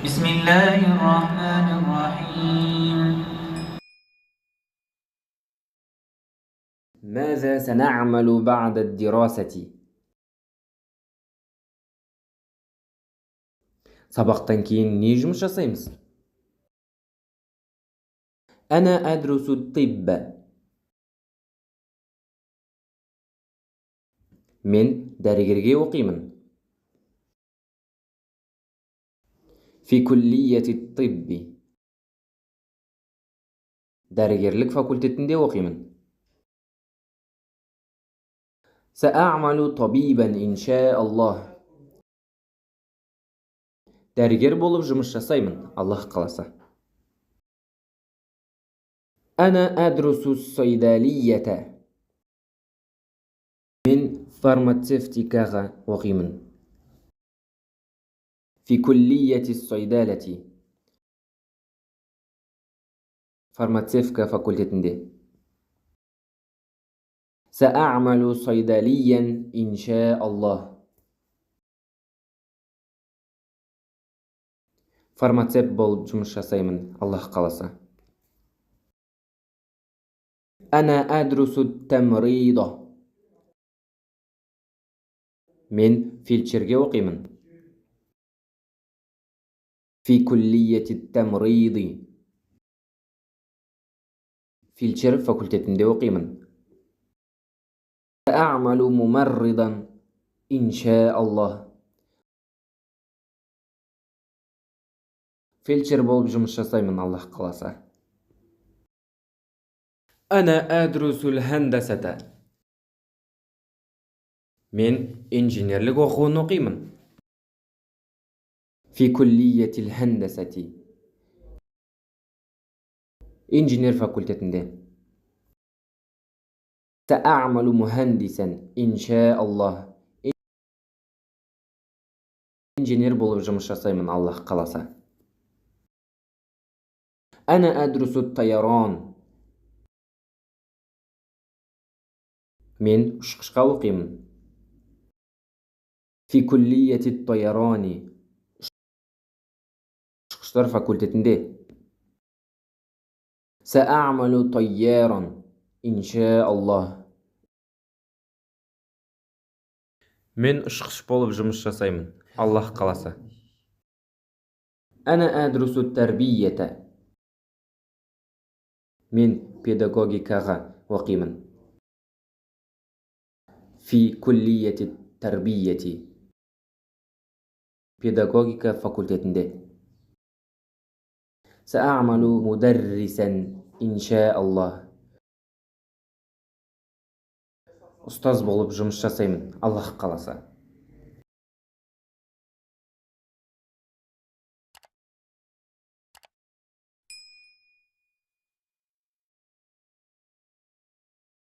بسم الله الرحمن الرحيم. ماذا سنعمل بعد الدراسة؟ Сабақтан кейін не жұмыс жасаймыз? أنا أدرس الطب. Мен дәрігерге оқимын. في كلية الطب. Дәрігерлік факультетінде оқимын. سأعمل طبيبا إن شاء الله. Дәрігер болып жұмыс жасаймын, Аллах қаласа. أنا أدرس الصيدلية. Мен фармацевтикаға оқимын. في كلية الصيدلة. Фармацевтика факультетінде. سأعمل صيدليا إن شاء الله. Фармацевт болып жұмыс жасаймын, Аллах қаласа. أنا أدرس التمريض. Мен фельдшерге оқимын. في كلية التمريض. Фельдшер факультетінде оқимын. سأعمل ممرضا إن شاء الله. Фельдшер болып жұмыс жасаймын, Аллах қаласа. أنا أدرس الهندسة. Мен инженерлік оқуын оқимын. في كلية الهندسة. Инженер факультетінде. سأعمل مهندسا إن شاء الله. Инженер болып жұмыс жасаймын, Аллах қаласа. أنا أدرس الطيران. Мен ұшқышқа оқимын. في كلية الطيران. Ұшқыштар факультетінде. سأعمل طيارا إن شاء الله. Мен ұшқыш болып жұмыс жасаймын, Аллах қаласа. أنا أدرس التربية. Мен педагогикаға оқимын. في كلية التربية. Педагогика факультетінде. سأعمل مدرسا إن شاء الله. Ұстаз болып жұмыс жасаймын, Аллах қаласа.